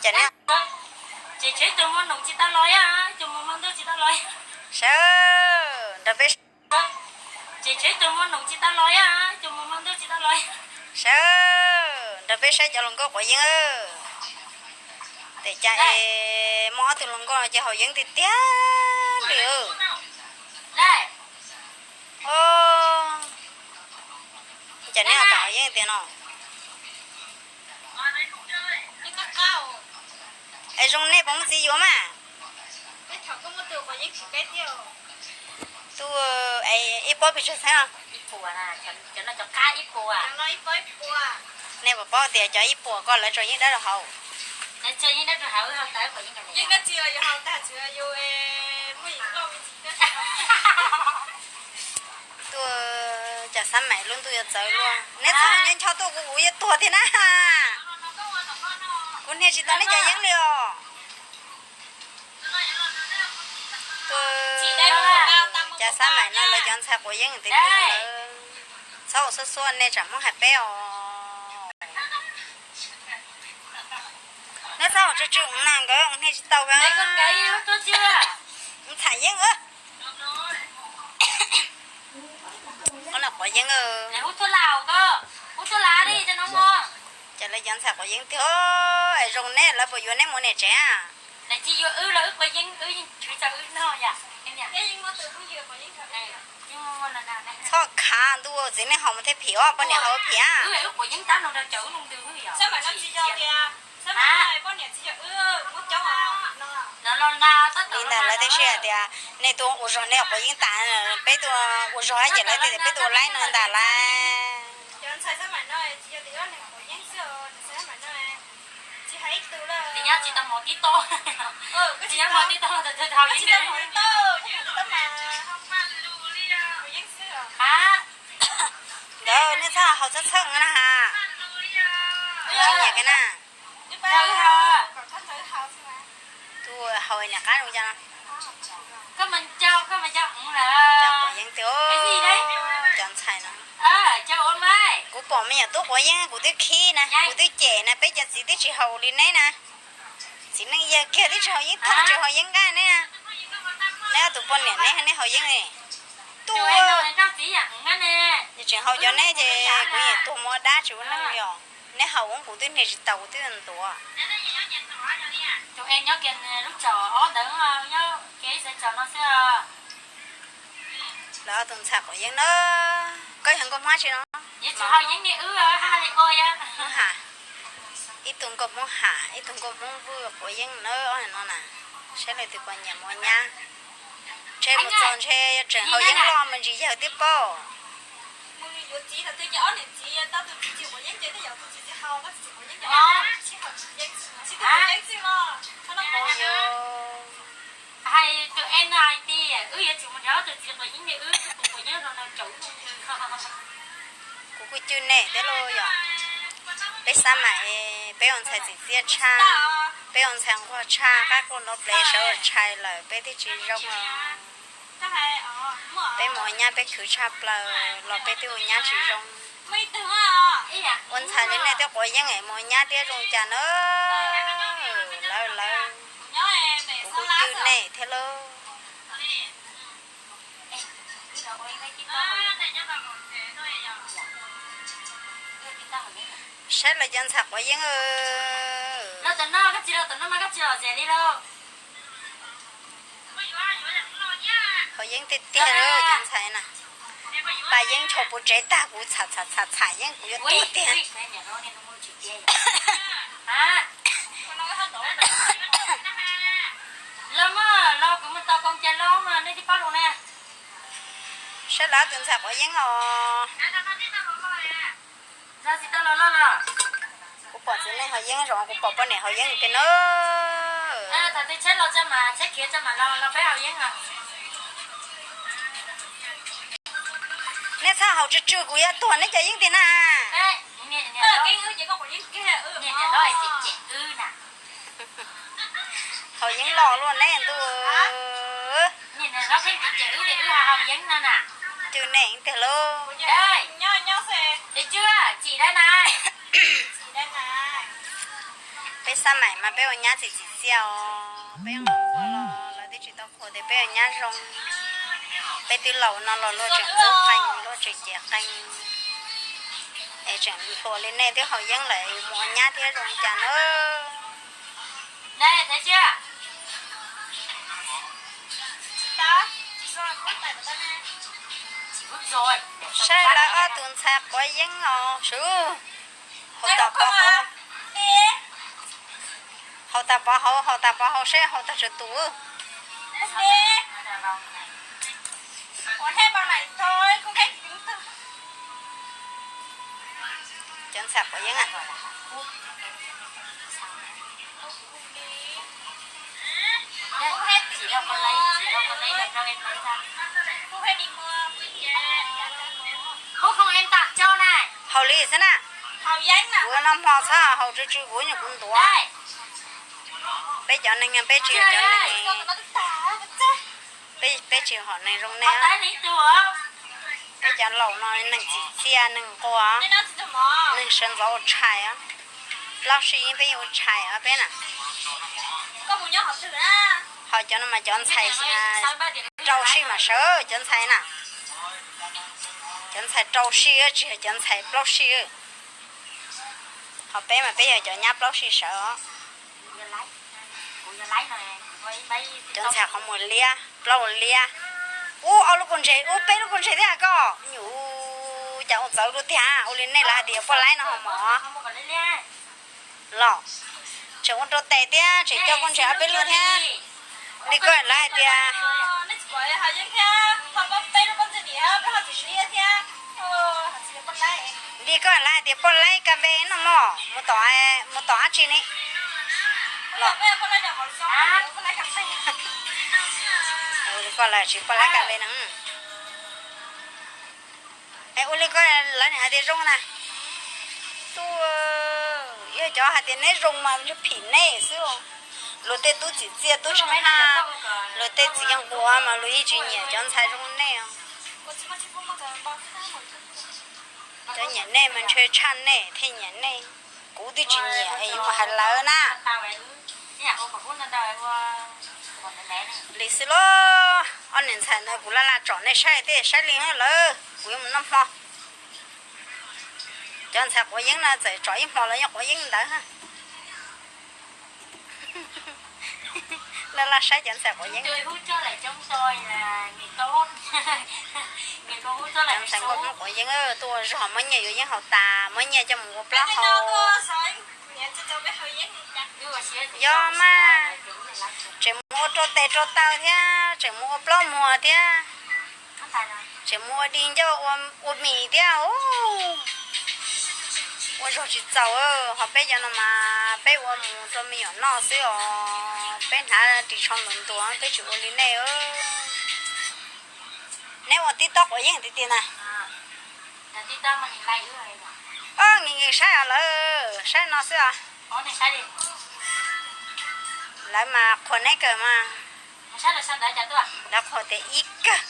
Ces neb, sawv nrog peb, sawv nrog peb saib cov hluas nkauj quav yeeb. Tes cas es muaj ob tug hluas nkauj no ces haus yeeb tiag tiag li. Cas neb ho tau haus yeeb tiag no? Es zoo nej puas muaj txiv yuav mas? Tus, es ib pob pes tsawg txheeb no? Nej puas paub tias cov ib puas ko lawv tso yeeb dab rau hauv? Tuaj, cas xab maim lub ntuj yuav txawv luaj. Neb txhob nco ncho tuaj kuv, kuv yuav tuag tiag na. Kuv niag tsis tau nej cov yeeb li os. Tuaj, cas xab maim no lawv cov ntxhais quav yeeb tiag tiag. Txhob ua xuab xuab, nej tsam Hmoob hais peb os. Neb txhob ua tsw tsw na, nkawd niag tsis tau. Ntxhais yeeb. Ob no quav yeeb. Ces lawv cov ntxhais quav yeeb tiag, es zoo neb lawv puas yuav neb mus niam tsev a? Txhob khav ntuj, txiv neej haus mus thiaj phim os, poj niam haus phim. Li ntawd lawv thiaj siv hais tias nej tuaj ua zog, nej quav yeeb tas, peb tuaj ua zog hab ces lawv tias peb tuaj ua laib no ntag lauj. Ntawd nej txhob haus txhob txhawj na has. Tsis nyiam kiag na. Tus haus niam qab zoo cas no. Cov quav yeeb tiag, cov ntxhais no. Kuv pom me nyuam tub quav yeeb kuv twb khib na, kuv twb cem na, peb cov txiv twb tsis haus li neb na. Txiv neej yawg kiag twb tsis haus yeeb thooj, tsis haus yeeb nqaij ne. Neb ob tug poj niam neb, neb haus yeeb li. Tuaj, tseem haus cov neb ces kuv yeej tuag mus ua dab tsis ua neej li os. Neb haus kuv twb niag tsis tau, kuv twb ntuav. Lawv ob tug ntxhais quav yeeb na. Koj yog nkauj Hmoob tsi no? Hmoob Ham. Ib tug nkauj Hmoob Ham, ib tug nkauj Hmoob Vwj quav yeeb na, ob no na. Saib leej twg puas nyiam mos nyab. Ntshe mus txog ntshe yuav tseem haus yeeb loj mas ntsis yawg twb paub. Hais tus es no hais tias wb yuav tsum mus nrog ob tug txiv quav yeeb li, wb twb quav yeeb rau no caum wb mus yug. Kuv kuj cwj nej thiab lauj yom. Peb xab maim, peb ua ntxhais txim txiaj tshaj, peb ua ntxhais nquag tshaj, qab quaj nrov plev sawv ua tshais lawm peb thiaj tsis zoo os. Peb mus ua nyab peb khwv tshaj plaws los peb twb ua nyab tsis zoo. Ua ntxhais li nej twb quav yeeb es mus ua nyab thiab zoo cas na. Lawv, lawv, kuv kuj cwj nej thiab lauj. Saib lawv cov ntxhais quav yeeb. Haus yeeb tiag tiag lawm cov ntxhais na. Pas yeeb ncho puv tsev tag kuv txham txham txham txham yeeb kuv yuav tuag tiag. Saib lawv ob tug ntxhais quav yeeb os. Kuv pom txiv neej haus yeeb zoo, kuv pom poj niam haus yeeb tiag na. Nej txhob haus tsw tsw kuv yuav tuag neb cov yeeb tiag na. Haus yeeb loj luaj neb ntuj. Cwj nej tiag lauj. Peb xab maim mas peb ua nyab txim txim txiaj os, peb nquag los lawv twb tsis tau qhuas tias peb ua nyab zoo. Peb twb laus no los luag tseem qub qees, luag tseem cev qees, es tseem hluas li nej twb haus yeeb lawm mus ua nyab thiab zoo li cas na. Saib lawv ob tus ntxhais quav yeeb os, haus tas pov haus, haus tas pov haus, haus tas pov haus, saib haus tag tsawg tus. Cov ntxhais quav yeeb a. Haus li xwb na. Kuv noj hmo txhob haus tsw tsw kuv nyuam kuv ntuav. Peb cov neeg peb tsis, cov neeg, peb tsis hom neeg zoo nej. Peb cov laus no neeg txim txiaj, neeg nquag, neeg sawv ntxov ua tshais. Plaub sij yeej peb yeej ua tshais os peb na. Ho cov no mas cov ntxhais rau sij mas sawv cov ntxhais na. Cov ntxhais rau sij tsis yog cov ntxhais plaub sij. Ho peb mas peb yog cov nyab plaub sij sawv os. Cov ntxhais qhov muag liab, plaub liab. Ub, ob lub pob ntseg, ub, peb lub pob ntseg thiab koj. Nyuj, cas ua txawv dua tiag, ua li nej lawv hais tias poj laib no ho mos. Los tseem ua rau tes thiab tseem coj pob ntseg ob peb lub thiab. Li koj lawv hais tias, li koj lawv hais tias poj laib ka ve no mog, mus tom, mus tom dab tsi ne? Los, koj lawv tsis poj laib ka ve no. Es ua li koj lawv niam hais tias zoo na. Tuaj, yog cov hais tias neb zoo mas ntshe phim neb xwb. Luag tej tub txim txiaj tub tshaj, luag tej txiv yeej nquag mas luag yeej tsis nyiam cov ntxhais zoo nej os. Cov nyiam nej mas ntshe tshaj nej thiaj nyiam nej. Kuv twb tsis nyiam es yuav mus hais lawv na. Li xwb los, ob niam ntxhais ntawd kuv laj laj tsom nej saib thiaj saib li lawm, kuv yuav mus noj hmo. Cov ntxhais quav yeeb no txawm tsom ib hmo los yeej quav yeeb ntawd. Laj laj saib cov ntxhais quav yeeb. Cov ntxhais nkauj Hmoob quav yeeb tuaj ua zog muab nyiaj yuav yeeb haus tas, muab nyiaj coj mus ua plaub hau. Yog mas, tseem mus ua rau tes rau taw thiab, tseem mus ua plaub muag thiab, tseem mus ua di ncauj ua mis thiab. Ua zog tsis txaus, ho peb cov no mas peb ua mus rau me nyuam noj xwb os, peb hnav ris tsho ntuag ntuag, peb tsis ua li nej. Neb ua tib tob quav yeeb tiag tiag na. Nkees nkees saib os lawm, saib no xwb os. Lawv mas qhuas neb kawg mas. Lawv qhuas tias ib kawg.